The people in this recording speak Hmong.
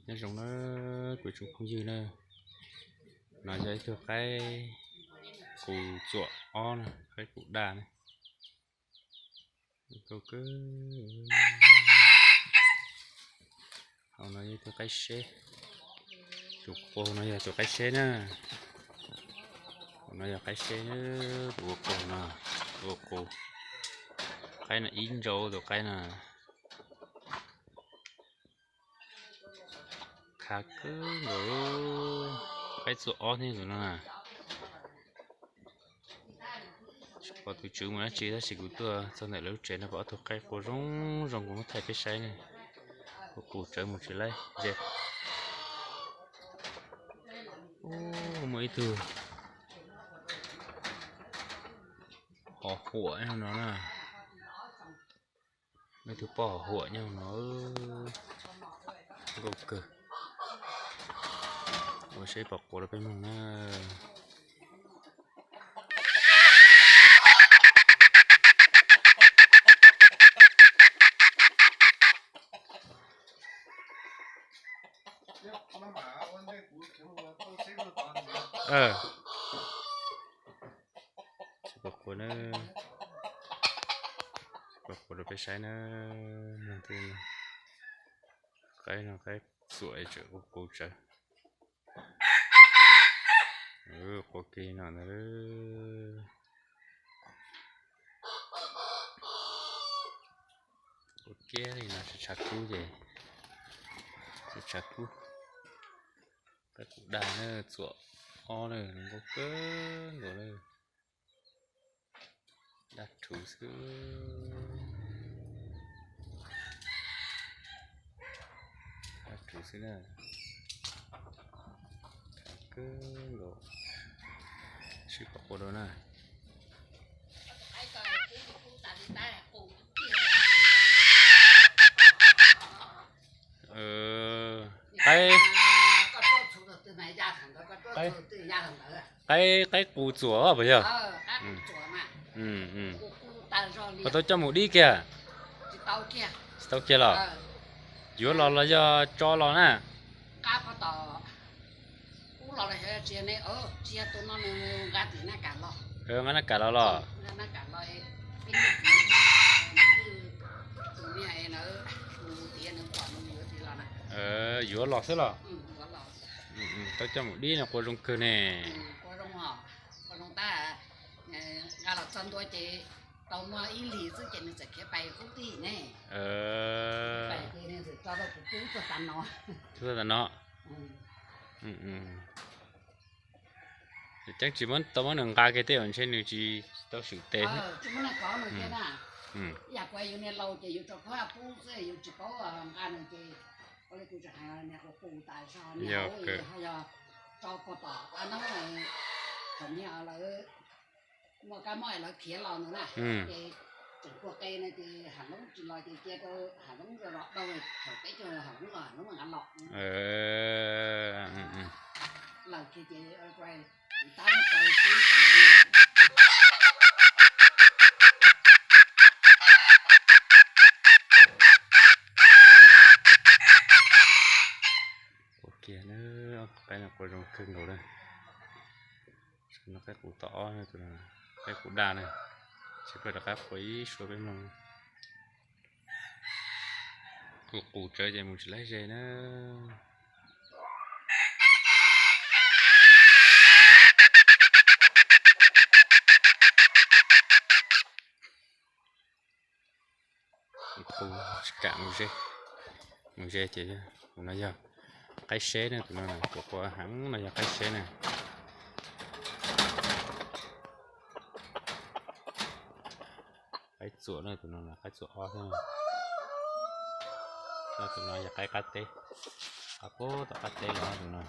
Nyob zoo na kuv tsoom phooj ywg na, no yog ib tug qaib qus txuam ob na, qaib qus daj na. Hauv no yog ib tug qaib seb, tus qus no yog tus qaib seb na. Qus no yog qaib seb na, tus ua qus no, tus ua qus. Qaib no ib ntsau tus qaib no. Khav kawg nkaus, qaib txuam ob thiab tus no na. Tsis pom tus tswv mus dab tsi tab sis kuv tuaj txog ntawm lawv lub tsev no pom ob tug qaib qua zoo zoo, kuv muab thaij peb saib ne. Kuv qus tsawv mus tsis laib ze. Ub, muaj ib tug hov huam nyob no na. Muaj ib tug poj hov huam nyob no. Nkauj kawg. Ua seb pom quav rau peb mloog na. Pom quav na, pom quav rau peb saib na. Qaib no qaib txuam tseem qus tsawv. Quav kiag no ntag. Quav kiag li no tshav kub ces, tshav kub. Qaib qus daj na, txuam ob na, zoo nkauj kawg nkaus na. Daj rhuv xwb, daj rhuv xwb na. Kawg nkaus, sib pom quav rau na. Qaib, qaib, qaib qus txuam puas yog? Koj tau coj mus dib kiag? Tsis tau kiag los? Yuav los los yog tso los na? Nqa nab kam los los? Yuav los xwb los? Tau coj mus dib no qua zoo kawg ne. Tub tag no. Ceeb tsis muab tau muab nws nqa kiag tej zaum ntshe nws tsis tau swm tes. Yog kawg. Muaj kab mob lawv khiav los ntawd na, ces tseem kua qe no ces hav loob tsis los ces cia rau hav loob los rau thaum peb caug hav loob los hav loob nqa los. Lawm kiag ces tab muab tau tub tas li. Ua kiag na, qaib no qua zoo kawg nkaus na. Qaib qus tom ob, qaib qus daj na. Sib pab rov qab qua ib suab peb mloog. Kuv qus tsawv ces mus tsis laib ze na. Qus tsis kam mus ze, mus ze ces tus no yog qaib seb na, tus no tus qua heev no yog qaib seb na. Qaib txuam na, tus no qaib txuam ob thiab. Tus no yog qaib qab teb, qab puag tom qab teb los tus no.